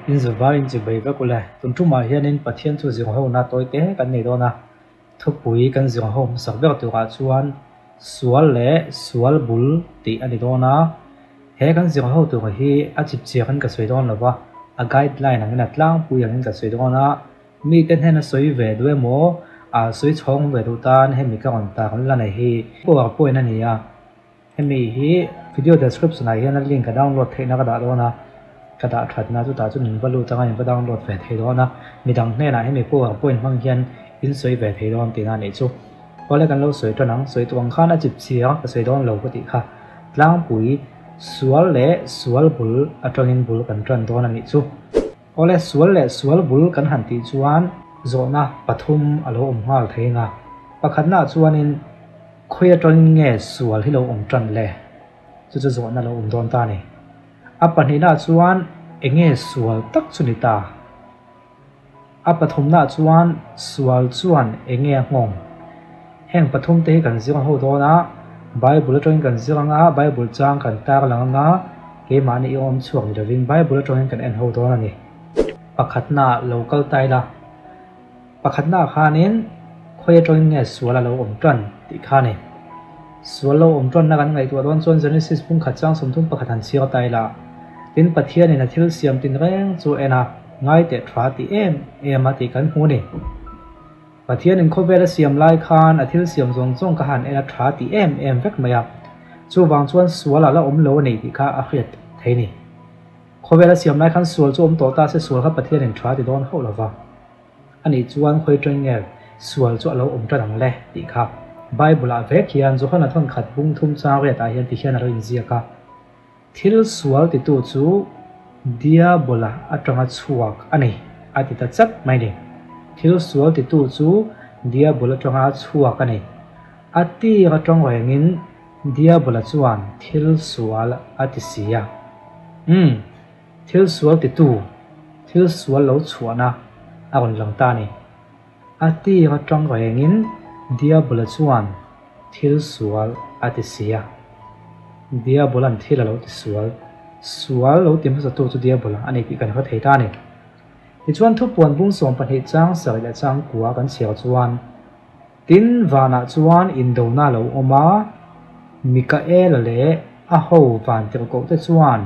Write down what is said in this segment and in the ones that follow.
In zavai in chibei vek ule. Tun tumah hianin Pathian chu zirhona tawi te kan nei dawn a. Thupui kan zirho hmasak ber turah chuan sual leh sual bul tih a ni dawn a. He kan zirho tur hi a chipchiakin ka sawi dawn lo va, a guideline angin a tlangpui angin ka sawi dawn a. Mite hnena sawi ve duh emaw, a sawi chhawng ve duh tan hemi ka rawn tak la nei hi powerpoint a ni a. Hemi hi video description ah hian a link a download theihna ka dah dawn a, ka dah thatna chutah chuan in va lut anga in va download ve thei dawn a, midang hnenah hemi powerpoint hmang hian in sawi ve thei dawn tihna a nih chu. Awle kan lo sawi tan ang, sawi tuh ang khan a chip chiang ka sawi dawn lo ka tih kha. Tlangpui sual leh sual bul atangin bul kan tan dawn a nih chu. Awle sual leh sual bul kan han tih chuan zawhna pathum a lo awm nghal thei ang a, pakhatnaah chuanin, Khawi atangin nge sual hi lo awm tan le? Chu chu zawhna lo awm dawn ta a ni. A pahnihnaah chuan enge sual tak chu ni ta? A pathumnaah chuan sual chuan enge a nghawng? Heng pathumte hi kan zir ho dawn a, Bible atangin kan zir ang a, Bible chang kan tar lang ang a, keimahni i awm chhuak ni lovin Bible atangin kan en ho dawn a ni. Pakhatnaah lo kal ta ila. Pakhatnaah khanin khawi atangin nge sual a lo awm tan tih kha a ni. Sual lo awm tanna kan ngaihtuah dawn chuan Genesis pumkhat chang 31 han chhiar ta ila, tin Pathianin a thil siam tin reng chu en a, ngai teh tha ti em em a tih kan hmu a ni. Pathianin khawvel a siam lai khan a thil siam zawng zawng kha han en a tha ti em em vek mai a, chuvang chuan sual a la awm lo a ni tih kha a hriat thei a ni. Khawvel a siam lai khan sual chu awm tawh ta se sual kha Pathianin tha ti dawn hauh lova. A nih chuan khawi ṭeng nge sual chu a lo awm ṭan ang le tih kha Bible-ah vek hian Johana thawnkhat bung thum chang riatah hian ti hian a lo inziak a, Thil sual titu chu Diabola aṭanga chhuak a ni a ti ta chat mai ni. Thil sual titu chu Diabola aṭanga chhuak a ni. A tir aṭang rengin Diabola chuan thil sual a ti si a. Umm. Thil sual titu, thil sual lo chhuahna a rawn lang ta a ni. A tir atang rengin Diabola chuan thil sual a ti si a. Diabola'n thil a lo ti sual, sual lo ti hmasatu chu Diabola a ni tih kan hre thei ta a ni. Tichuan thupuan bung 12 chang sarih leh chang kua kan chhiar chuan, Tin, vanah chuan indona a lo awm a, Mikaela leh a ho vantirhkohte chuan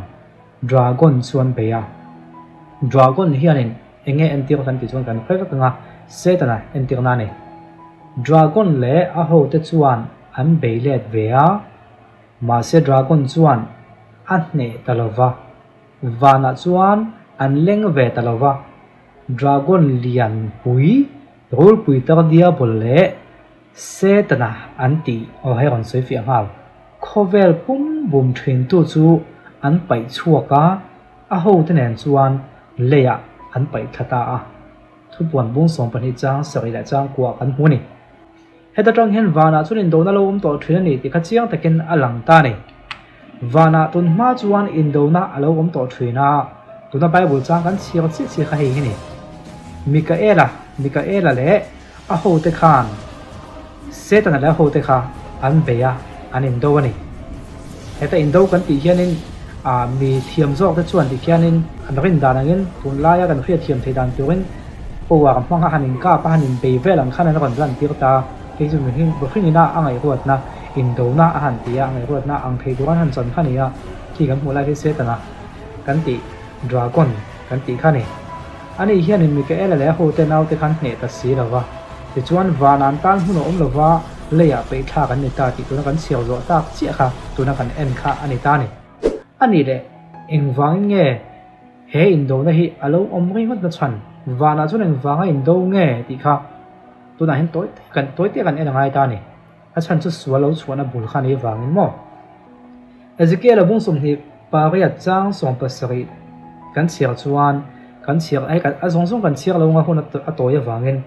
Dragon chu an bei a. Dragon hianin eng nge entir kan tih chuan kan hre vek ang a, Setana entirna a ni. Dragon leh a hote chuan an bei let ve a, mahse Dragon chuan a hneh ta lo va, vanah chuan an leng ve ta lo va. Dragon lian pui, rulpui tar diabol leh Setana an tih aw hei rawn sawi fiah nghal. Khawvel pum bum thintu chu an paih chhuak a, a hote nen chuan leiah an paih thla ta a. Thupuan bung 12 chang sarih leh chang kuah kan hmu a ni. Heta tang hian vanah chuan indona lo awm tawh thin a ni tih kha chiang takin a lang ta a ni. Vanah tun hma chuan indona a lo awm tawh thin a, tuna Bible chang kan chhiar chiah chiah kha hei hi a ni. Mikaela, Mikaela leh a hote khan Setana leh a hote kha an bei a, an indo a ni. Heta indo kan tih hianin ah mi thiam zawk te chuan tih khianin an rin dan angin tunlaia kan hriatthiam theih dan turin Power hmanga han inkap a, han inbei vel ang khan an rawn lan tir ta. Hei chu mihring mihringina a ngaihruatna, indona a han ti a, a ngaihruatna ang thei tur an han chan kha a ni a, khi kan hmuh lai hi Setana kan tih, Dragon kan tih kha a ni. Ani hianin Mikaela leh a hote naute khan hneh ta si lo va, tichuan vanah an tan hmun a awm lo va, leiah peihthlak an ni ta tih tuna kan chhiar zawh tak chiah kha tuna kan en kha a ni ta a ni. A nih leh engvangin nge He indona hi a lo awm ringawt na chhan vanah chuan engvanga indo nge tih kha tunah hian tawi tak kan tawi te kan en a ngai ta a ni. A chhan chu sual lo chhuahna bul kha a nih vangin maw? Ezekiel a bung 28 chang 17 kan chhiar chuan kan chhiar hei kan a zawng zawng kan chhiar lo anga hun a tawi avangin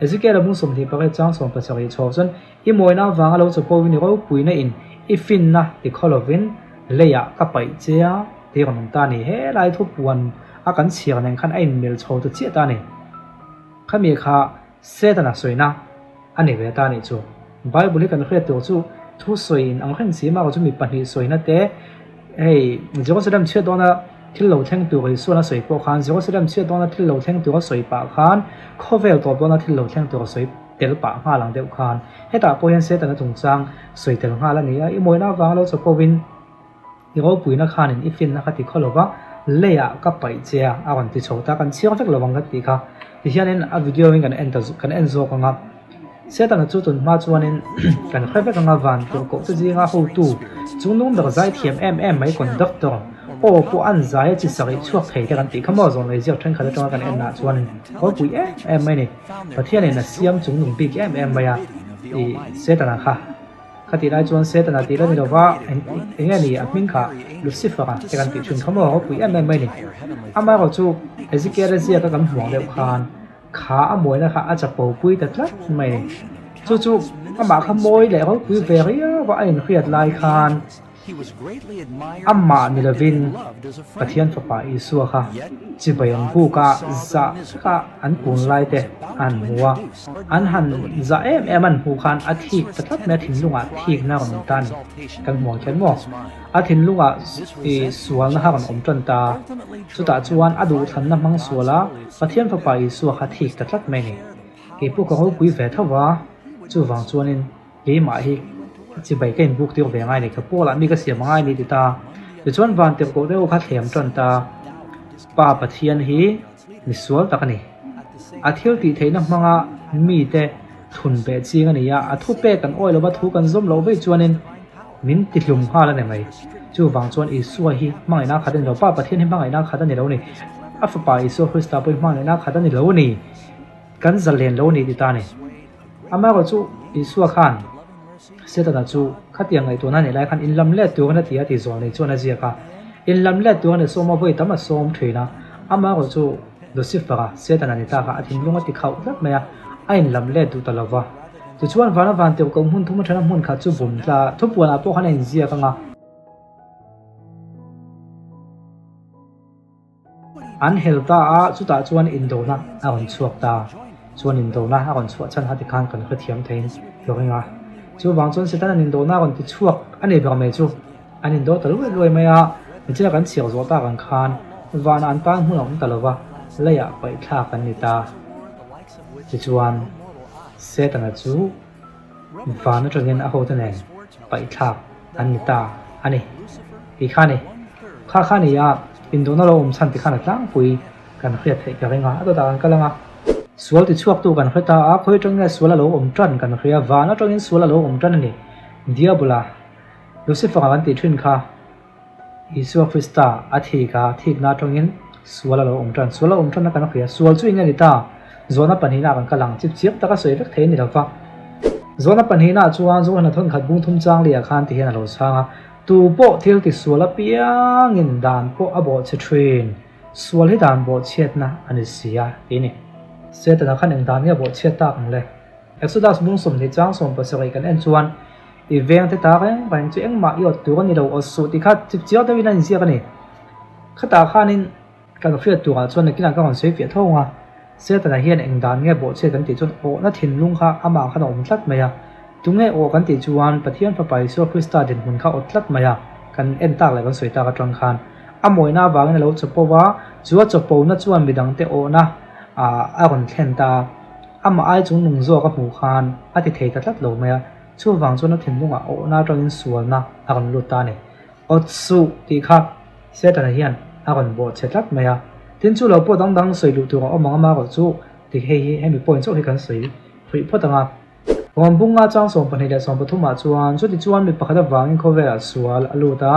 Ezekiel a bung 28 chang 17 chho chuan i mawina avanga lo chapo in i ropuina in i finna ti khaw lovin leiah ka paih che a Tih rawn awm ta a ni. He lai thupuan a kan chhiar nen khan a inmel chho ta chiah ta a ni. Khami kha Setana sawina a ni ve ta a nih chu. Bible hi kan hriat tur chu thu sawi in ang reng si mah chu mi pahnih sawina te hei Jerusalem chhiat dawna. Thil lo thleng tur Isuan a sawi pawh khan Jerusalem chhiat dawna thil lo thleng tur a sawi pah khan khawvel tawp dawna thil lo thleng tur a sawi tel pah nghal ang deuh khan hetah pawh hian Setana chungchang sawi tel nghal a ni a, i mawina avanga lo chawpawhin i ropuina khanin i finna kha ti khaw lova leiah ka paih che a, a rawn ti chho ta, kan chhiar vek lo ang ka tih kha tihianin a video in kan en ta kan en zawk ang a. Setana chu tun hma chuanin kan hre vek anga van tur koh te zinga hotu chungnung ber zai thiam em em mai conductor aw pawh an zai a chi sarih chhuak thei te kan tih kha maw zawn lei ziak thenkhat atanga kan en ah chuanin ropui em em mai a ni. Pathianin a siam chungnung bik em em mai a i Setana kha kha tih lai chuan Setana tih la ni lova eng nge ni a hming kha Lucifer-a te kan tih thin kha maw ropui em em mai a ni. Amaherawhchu Ezekiel-a ziaka kan hmuh ang deuh khan Kha a mawina kha a chapo pui ta tlat mai a ni. Chu chu amah kha mawi leh ropui ve riau a a inhriat lai khan amah ni lovin Pathian Fapa Isua kha chibai an buk a, zah taka an kun lai te a han hmu a. An han zah em em an hmuh khan a thik ta tlat mai a, thinlungah thikna a rawn awm ta a ni. Kan hmu ang khian maw? A thinlungah sualna kha a rawn awm tan ta. Chutah chuan a duhthlanna hmang suala Pathian Fapa Isua kha thik ta tlat mai a ni. Kei pawh ka ropui ve tho va, chuvang chuanin keimah hi chibai ka inbuk tir ve ngai a ni, ka pawlah mi ka siam angai a ni ti ta. Tichuan vantirhkoh deuh kha thlem tan ta, Pa Pathian hi misual tak a ni. A thil tih theihna hmanga mite thun beh ching a ni a, a thupek kan awi lova thu kan zawm loh vei chuanin min ti hlum nghal a ni mai. Chuvang chuan Isua hi hmangaihna khat a ni lo, Pa Pathian hi hmangaihna khat a ni lo a ni, a Fapa Isua Krista pawh hi hmangaihna khat a ni lo a ni, kan zalen lo a ni ti ta a ni. Amaherawh chu Isua khan Setana chu khatiang ngaihtuahna a nih lai khan inlam let turin a ti a ti zawl nei chuan a ziak a, inlam let turin a sawm a, vawi tam a sawm thin a, amaherawh chu Lucifer-a Setana ni ta kha a thinlung a ti khauh tlat mai a, a inlam let duh ta lo va. Tichuan vana van teuh koh hmun thum atana hmun khat chu bum tla thupuanah pawh khan a inziak ang a. An hel ta a, chutah chuan indona a rawn chhuak ta. Chuan indona a rawn chhuah chhan kha tikhan kan hrethiam theiin ka ring a. Chuvang chuan Satan-a'n indona a rawn ti chhuak a ni ber mai chu. An indo ta luai luai mai a, nichina kan chhiar zawh tak ang khan vanah an tan hmun a awm ta lo va, leiah paihthlak an ni ta. Tichuan, Setana chu van atangin a hote nen paihthlak an ni ta a ni tih kha a ni. Kha kha a ni a, indona lo awm chhan ti khan a tlangpui kan hriat theih ka ring a, a dawtah kan kal ang a. Sual tichhuaktu kan hre ta a, khawi atangin nge sual a lo awm tan kan hria, van atangin sual a lo awm tan a ni. Diabola, Lucifer-a kan tih thin kha Isua Krista a thik a, thikna atangin sual a lo awm tan. Sual a awm tanna kan hria. Sual chu eng a ni ta? Zawhna pahnihna kan kal ang. Chip chiang taka sawi vek thei a ni lo va. Zawhna pahnihna chuan Zawhna thawn khat bung thum chang liah khan ti hian a lo chhang a, Tu pawh thil ti sual apiangin dan pawh a bawhchhe thin. Sual hi dan bawhchhiatna a ni si a, ti a ni. Setana khan eng dan nge a bawhchhiat tak ang le? Exodus bung 20 chang 17 kan en chuan, I vengte ta reng reng chu engmah i awt tur a ni lo, awt suh tih kha chip chiang deuhin a inziak a ni. Khatah khanin kan hriat turah chuan nakinah ka rawn sawi fiah tho ang a, Setana hian eng dan nge bawhchhiat kan tih chuan awhna thinlung kha amah khan a awm tlat mai a. Tunge awh kan tih chuan Pathian Fapa Isua Krista dinhmun kha awt tlat mai a, kan en tak leh kan sawi tak atang khan a mawina avangin a lo chapo a, chu a chapona chuan midangte awhna a rawn thlen ta a. Amah ai chung nung zawk a hmuh khan a ti thei ta tlat lo mai a, chuvang chuan a thinlungah awhna atangin sualna a rawn lut ta a ni. Awt suh tih kha Setana hian a rawn bawh chhe tlat mai a, tin chu lo pawh dang dang sawi luh tur a awm ang a erawh chu ti hei hi hemi point chauh hi kan sawi phuih phawt ang a. Ruam bunga chang 12 leh 13 ah chuan chuti chuan mi pakhat avangin khawvelah sual a lut a,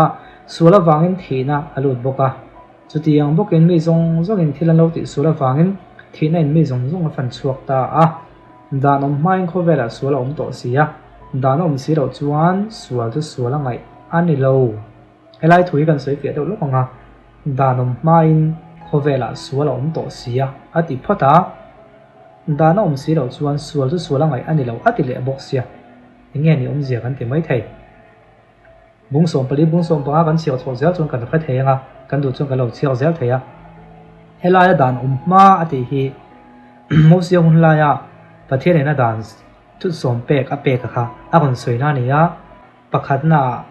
sual avangin thihna a lut bawk a. Chutiang bawkin mi zawng zawngin thil an lo tihsual avangin thihna in mi zawng zawng a fan chhuak ta a. Dan awm hmain khawvelah sual a awm tawh si a, dan a awm si loh chuan sual chu sual a ngaih a ni lo. Helai thu hi kan sawi fiah deuh lawk ang a, dan awm hmain khawvelah sual a awm tawh si a, a ti phawt a. Dan a awm si loh chuan sual chu sual a ngaih a ni lo a ti leh bawk sia. Eng nge ni awmzia kan ti maithei. Bung 14, bung 15 kan chhiar chhuah zel chuan kan hre thei ang a, kan duh chuan kan lo chhiar zel thei a. Helaia dan awm hma a tih hi Mosia hun laia Pathian ina dan thut sawm pek a pek a kha a rawn sawi na a ni a, pakhatnaah.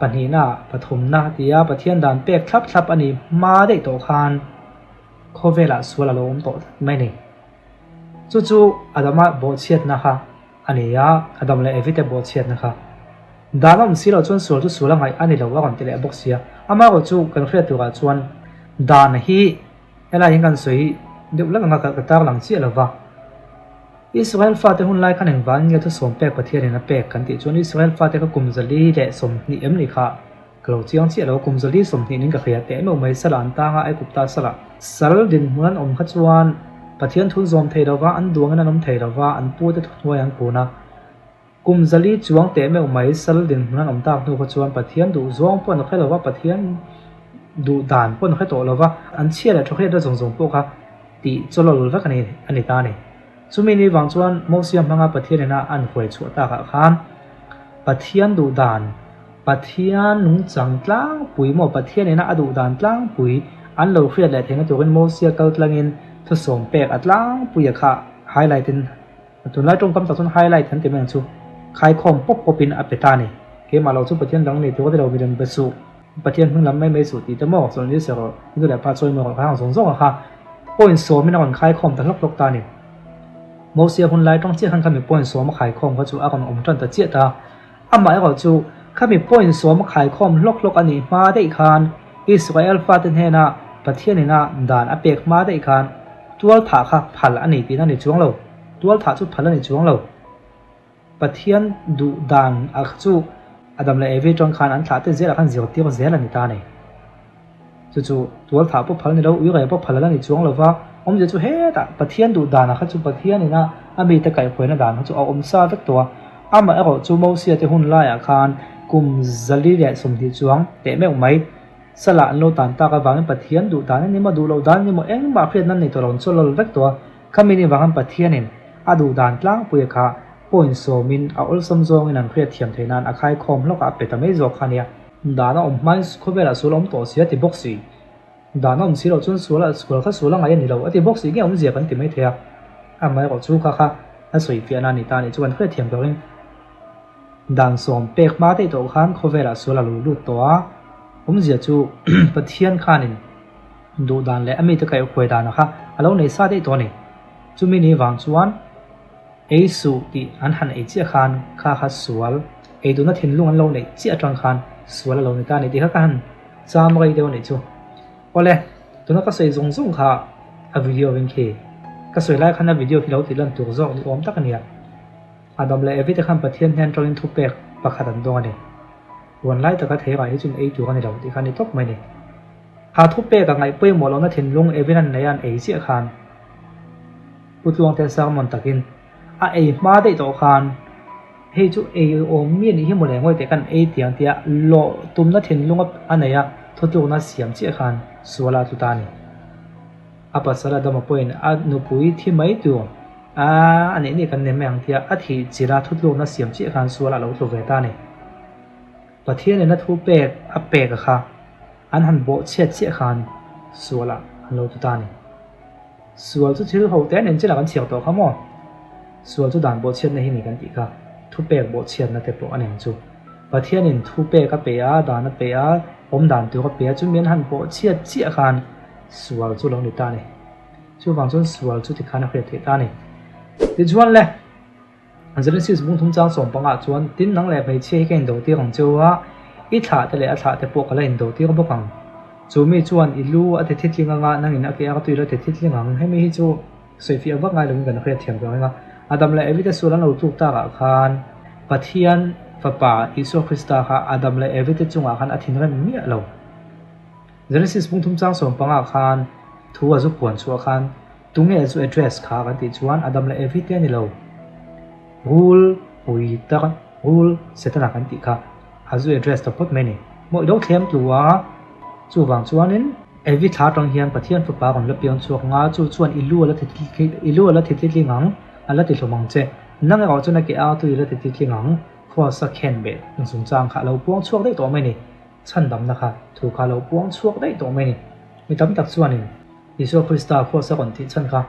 Pahnihna, pathumna tia Pathian dan pek thlap thlap a nih hma daih tawh khan khawvelah sual a lo awm tawh tlat mai a ni. Chu chu Adama bawhchhiatna kha a ni a, Adam leh Evi te bawhchhiatna kha. Dan a awm si loh chuan sual chu sual a ngaih a ni lo a rawn ti leh bawk sia. Amaherawh chu kan hriat turah chuan dan hi helai hian kan sawi deuh lek anga ka tarlang chiah lo va. Israel fate hun lai khan engvangin nge thusawm pek Pathianin a pek kan tih chuan Israel fate kha kum 120 em ni kha ka lo chiang chiah lo, kum 120 nin ka hria teh meuh mai sala an tang a, Aigupta sala sal dinhmun an awm kha chuan Pathian thun zawm thei lo va, an duangin an awm thei lo va, an pute thuhnuai an kun a. Kum 400 chuang teh meuh mai sal dinhmun an awm tak hnu kha chuan Pathian duh zawng pawh an hre lo va, Pathian duh dan pawh an hre tawh lo va, an chhia leh thawhriatna zawng zawng pawh kha tih chawlawlh vek a ni a ni ta a ni. Chumi ni vang chuan Mosia hmanga Pathian ina an huai chhuah takah khan Pathian duh dan, Pathian nungchang tlangpui maw Pathian ina a duh dan tlangpui an lo hriat leh theihna turin Mosia kal tlangin thusawm pek a tlangpuia kha highlight in Tunlai tawngkam tak chuan highlight kan ti mai ang chu. Khaikhawm pawp pawpin a pe ta a ni. Keimah lo chu Pathian dang nei tur a ti lo milem be suh. Pathian hming lam mai mai suh tih te maw chuan ni se rawh. I nu leh pa chawi maw rawh kha ang zawng zawng a kha point sawmin a rawn khaikhawm ta hlawk hlawk ta a ni. Mosia hun lai tawng chiah khan khami point sawm a khaikhawm kha chu a rawn awm tan ta chiah ta. Amah erawh chu khami point sawm a khaikhawm hlawk hlawk a nih hma daih khan Israel fate hnena Pathian ina dan a pek hma daih khan tual thah kha phal a ni tihna a ni chuang lo. Tual thah chu phal a ni chuang lo. Pathian duh dan a chu Adam leh Evi tawng khan an thlah te zelah khan zirtir zel a ni ta a ni. Chu chu tual thah pawh phal a ni lo, uire pawh phal a la ni chuang lo va, awmzia chu hetah Pathian duh dan a kha chu Pathian ina a mite kaihhruaina dan kha chu a awm sa vek tawh a. Amah erawh chu Mosia te hun laiah khan kum 120 chuang teh meuh mai Salah an lo tan tak avangin Pathian duh dan a ni maw, duh loh dan a ni maw, engmah hriatna an nei tawh lo, an chaw lawlh vek tawh a. Khami ni vangin Pathianin a duh dan tlangpuia kha point sawmin a awlsam zawngin an hriat thiam theih nan a khaikhawm hlawk a, a pe ta mai zawk kha a nia. Dan a awm hmain khawvelah sual a awm tawh si a ti bawk si. Dan a awm si loh chuan sual a sual kha sual a ngaih a ni lo a ti bawk si nge awmzia kan ti mai thei a. Amaherawh chu kha kha a sawi fiahna a ni ta a nih chu kan hriat thiam turin dan sawm pek hma daih tawh khan khawvelah sual a lo lut tawh a, awmzia chu Pathian khanin duh dan leh a mite kaihhruai dana kha a lo nei sa daih tawh a ni. Chumi ni vang chuan ei suh tih an han ei chiah khan kha kha sual ei duhna thinlung an lo neih chiah atang khan sual a lo ni ta a ni tih kha ka han cham rei deuh a nih chu. Awle, tuna ka sawi zawng zawng kha a video in khi ka sawi lai khan a video khi lo tih lan tur zawk ni awm tak a nia. Adam leh Evi te khan Pathian hnen tawngin thupek pakhat an dawng a ni. Huan lai taka theirah hi chuan ei tur a ni lo tih kha a ni tawp mai a ni. Kha thupek a ngaih pawimawh lohna thinlung Evin an nei a an ei chiah khan Pu Tluangte sermon takin a ei hma daih tawh khan hei chu ei awm mi a nih hi mawle ngawi teh khan ei tiang tia lawh tumna thinlung a nei a thutlukna siam chiah khan sual a tlu ta a ni. A pasal Adama pawhin a nupui thi mai tur a a neih nih kan nei mai ang tia a thih chilh a thutlukna siam chiah khan sual a lo tlu ve ta a ni. Pathianin a thu pek a pek a kha an han bawh chhiat chiah khan sual ah an lo tu ta a ni. Sual chu thil ho te nen chilah kan chhiar tawh kha maw? Sual chu dan bawh chhiatna hi ni kan tih kha, thu pek bawh chhiatna te pawh a nen chu. Pathianin thu pek a pe a, dan a pe a, awm dan tur a pe a, chumi an han bawh chhiat chiah khan sual chu lo ni ta a ni. Chuvang chuan sual chu tikhan a hriat theih ta a ni. Tichuan le. Genesis bung thum chang 15 chuan tin nang leh hmeichhia hi ka indo tir ang cheu a, i thlah te leh a thlah te pawh ka la indo tir bawk ang. Chu mi chuan i lu a ti thitling anga nangin a ke a tui la ti thitling ang. Hemi hi chu sawifiah vak ngai lovin kan hriat thiam vang eng a. Adam leh Evi te sual an lo tluk takah khan Pathian Fapa Isua Krista kha Adam leh Evi te chungah khan a thinrem miah lo. Genesis bung thum chang 15 khan thu a zu puan chhuah khan Tunge chu address kha kan tih chuan Adam leh Evi te a ni lo. Rul pui tak rul Setana kan tih kha a zu address ta phawt mai a ni. Maw i lo thlem tlu a, chuvang chuanin Evi thla atang hian Pathian fapa rawn la piang chhuak nga, chu chuan i lu a la ti i lu a la ti titling ang, a la ti hlawm ang che. Nang erawh chuan a ke a tui a la ti titling ang, Kross a khen beh chungchang kha a lo puang chhuak daih tawh mai a ni. Chhandamna kha thu kha a lo puang chhuak daih tawh mai a ni. Mi tam tak chuanin. Isua Krista Kross a rawn tih chhan kha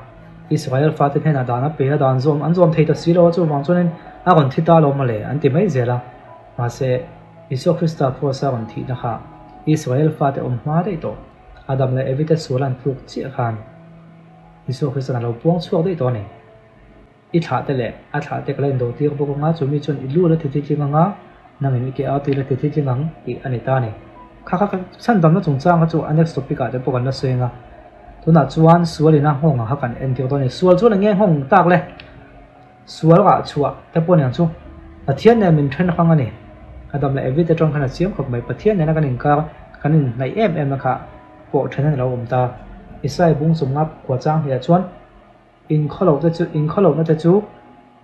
Israel fate hnenah dan a pe a, dan zawm an zawm thei ta si lo a, chuvang chuanin a rawn thi ta lo mawle an ti mai zel a. Mahse, Isua Krista Kross-a rawn thihna kha Israel fate awm hma daih tawh. Adam leh Evi te sual an tluk chiah khan Isua Krista'n a lo puang chhuak daih tawh a ni. I thlah te leh a thlah te ka la indo tir bawk anga chu mi chuan i lu la ti titling anga nangin i ke a tui la ti titling ang tih a ni ta a ni. Kha kha chhandamna chungchang kha chu a next topic ah te pawh kan la sawi anga tunah chuan sual ina nghawng ang kha kan entir dawn a ni. Sual chuan eng nge nghawng tak le? Sual rah chhuah te pawh niang chu Pathian nen min then hrang a ni. Adam leh Evi te tawng khan a chiang khawp mai. Pathian nena kan inkar kan inhnaih em em na kha pawh then a ni lo awm ta. Isai bung chumnga khua chang hliah chuan Inkhawlohte chu inkhawlohna te chu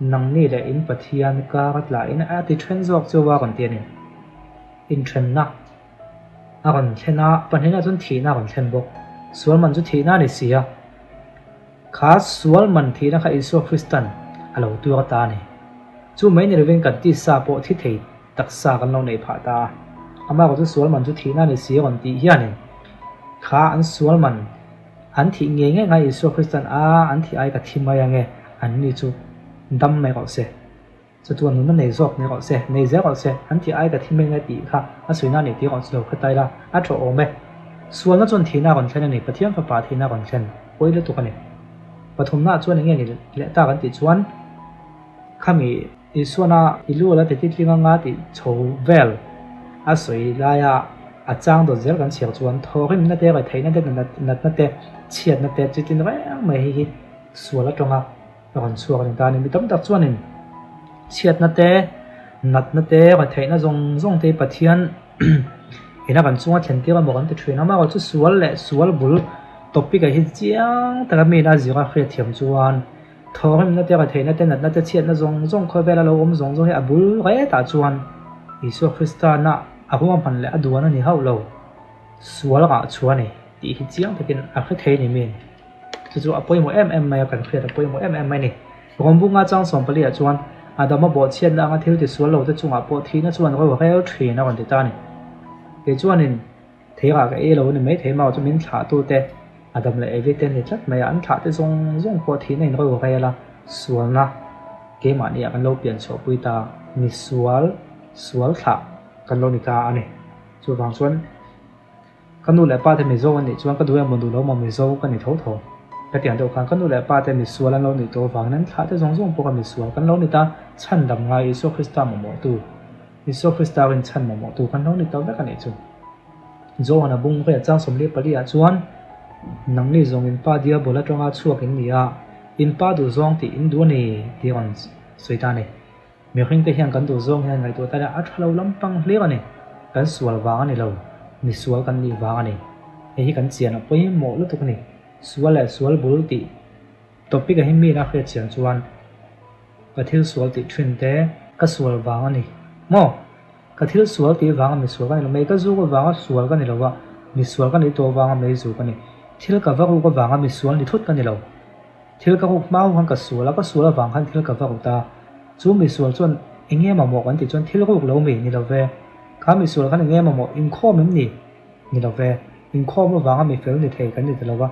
nangni leh in Pathian kar a tlahin a ti then zawk chu a rawn ti a ni. Inthenna a rawn thlen a, pahnihna chuan thihna a rawn thlen bawk. Sual man chu thihna a ni si a. Kha sual man thihna kha Isua Kristan a lo tuar ta a ni. Chu mai ni lovin kan tisa pawh thi thei taksa kan lo neih phah ta a. Amaherawh chu sual man chu thihna a ni si a rawn tih hianin kha an sual man an thih ngei ngei ngai Isua Kristan a an thih ai ka thi mai ange an ni chu dam mai rawh se. Chatuan nunna nei zawk ni rawh se, nei zel rawh se, an tih ai ka thi mai nge tih kha a suina a nih tih rawh chu lo kha tai la, a tha awm e. Sualna chuan thihna a rawn thlen a ni, Pathian fapa thihna a rawn thlen pawi lutuk a ni. Pathumna chuan enge ni leh tak an tih chuan khami Isuana i lu ala ti titling anga tih chho vel a sawi laia a chang dawt zel kan chhiar chuan thawhrimna te, retheihna te, natna te, chhiatna te chitin reng mai hei hi sual atanga A rawn chhuak a ni ta a ni. Mi tam tak chuanin chhiatna te, natna te, retheihna zawng zawng te hi Pathian ina kan chunga thlen tir emaw kan ti thin a. Amaherawhchu chu sual leh sual bul topic ah hi chiang taka mi ina zira hriatthiam chuan thawhrimna te, retheihna te, natna te, chhiatna zawng zawng khawvela lo awm zawng zawng hi a bul retah chuan Isua Krista na a ruahman leh a duan a ni hauh lo. Sual rah chhuah a ni tih hi chiang takin a hre thei a ni min. Chu chu a pawimawh em em mai a, kan hriat a pawimawh em em mai a ni. Rawngbunga chang 14 ah chuan Adama bawhchhiatna anga thil tisual lo te chungah pawh thihna chuan ro rel thin a rawn ti ta a ni. Kei chuanin theirah ka ei lo a ni maithei mau chu min thlahtute Adam leh Evi te an ni tlat mai a, an thlahte zawng zawng pawh thihna in ro rel a, sualna keimahni ah kan lo pian chhuahpui ta, misual sual thlah kan lo ni ta a ni. Chuvang chuan. Ka nu leh pa te Mizo an nih chuan ka duh emaw duh lo emaw Mizo ka ni tho tho. Ka tiang deuh khan ka nu leh pa te misual an lo nih tawh avangin an thlah te zawng zawng pawh ka misual kan lo ni ta, chhandam ngai Isua Krista mamawhtu, Isua Krista rinchhan mamawhtu kan lo ni ta vek a nih chu. Johana bung riat chang 44 ah chuan, Nangni zawng in pa diabol atanga chhuak in ni a, in pa duh zawng tih in duh a ni tih a rawn sawi ta a ni. Mihring te hian kan duh zawng hian ngaihtuah tan a tha lo lampang hlir a ni. Kan sual vang a ni lo, mi sual kan nih vang a ni. Hei hi kan chian a pawimawh lutuk a ni. Sual leh sual bul tih topic ah hi mi in a hriat chian chuan ka thil sual tih thin te ka sual vang a ni maw? Ka thil sual tih vanga mi sual ka ni lo, mei ka zuk avanga sual ka ni lo a, mi sual ka nih tawh avanga mei zuk a ni. Thil ka va ruk avanga mi sual ni thut ka ni lo. Thil ka ruk hma ho khan ka sual a, ka sual avang khan thil ka va rut a. Chu misual chuan eng nge mamawh kan tih chuan thil ruk lo mi ni lo ve. Kha misual khan eng nge mamawh inkhawm em ni? Ni lo ve. Inkhawm avanga mi fel ni thei kan ni ta lo va,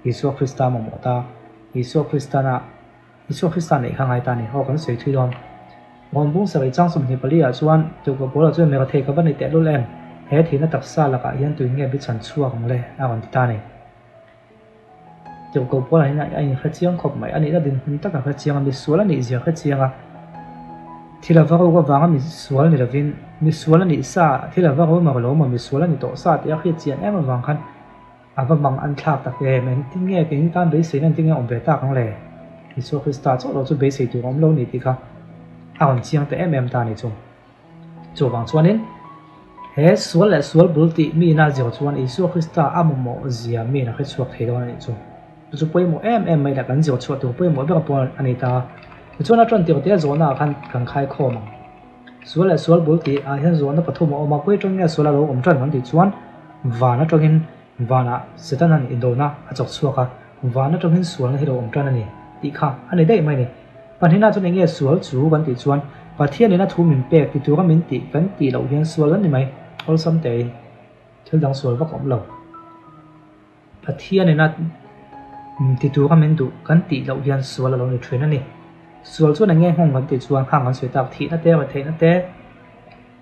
Isua Krista mamawh ta. Isua Kristana Isua Krista neih kha ngai ta ni. Aw kan sawi thui dawn. Rawnbung sarih chang 24 ah chuan Tukverh Paula chuan Mera thei ka va ni tehlul em? He thihna taksa lakah hian tuin nge bichhan chhuak ang le? a rawn ti ta a ni. Tirhkoh Paula hian a inhre chiang khawp mai. A nihna dinhmun tak a hre chiang a, misual a nih zia a hre chiang a. Thil a va ruk avanga misual ni lovin, misual a nih sa, thil a va ru emaw lo emaw misual a ni tawh sa tih a hriat chian em avang khan a va mang an thlak tak em. Engtin nge keini tan beiseina engtin nge awm ve tak ang le? Isua Krista chauh lo chu beisei tur a awm lo ni tih kha a rawn chiang ta em em ta a ni chu. Chuvang chuanin, he sual leh sual bul tih mi ina zir chuan Isua Krista a mamawh zia mi ina hre chhuak thei dawn a nih chu. Chu chu pawimawh em em mai leh kan zir chhuah tur pawimawh ber pawh a ni ta. Tichuan a ṭan tirh te zawhna ah khan kan khai khawm ang. Sual leh sual bul tih ah hian zawhna pathum a awm a, khawi aṭang nge sual a lo awm ṭan kan tih chuan van aṭangin vanah Setanan indona a chawk chhuak a, van aṭangin sualna hi lo awm ṭan a ni tih kha a ni daih mai a ni. Pahnihna chuan enge sual chu kan tih chuan Pathianin a thu min pek ti tura min tih kan tih loh hian sual an ni mai, awlsam tein thil dang sual vak a awm lo. Pathianin a ti tura min duh kan tih loh hian sual a lo ni thin a ni. Sual chuan enge nghawng kan tih chuan khang kan sawi tak thihna te, retheihna te.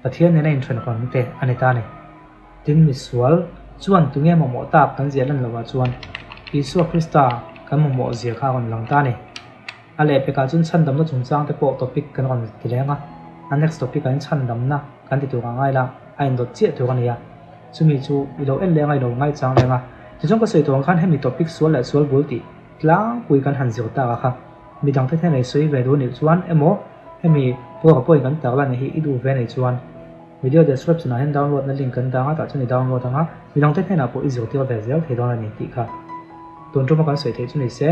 Pathian nena inthenhawn te a ni ta a ni. Tin, misual chuan tunge mamawh tak kan ziah lan lovah chuan Isua Krista kan mamawh zia kha a rawn lang ta a ni. A lehpekah chuan chhandamna chungchang te pawh topic kan rawn ti reng a, a next topic ah hian chhandamna kan ti tur a ngai la, a indawt chiah tur a ni a. Chumi chu i lo en leng a, i lo ngaichang leng a. Tichuan ka sawi tur ang khan hemi topic sual leh sual bul tih tlangpui kan han zir tak a kha midangte hnenah i sawi ve duh nih chuan emaw hemi PowerPoint kan tarlan hi i duh ve nih chuan video description ah hian download na link kan dang a tah chuan i download ang a, midangte hnenah pawh i zirtir ve zel thei dawn a ni tih kha tun tuma kan sawi theih chu ni se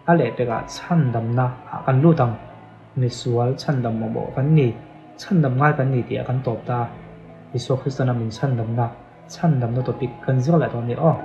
a lehpekah chhandamna ah kan lut ang, misual chhandam mamawh kan ni, chhandam ngai kan ni tih ah kan tawp ta, Isua Kristiana min chhandamna, chhandamna topic kan zir leh dawn a ni aw.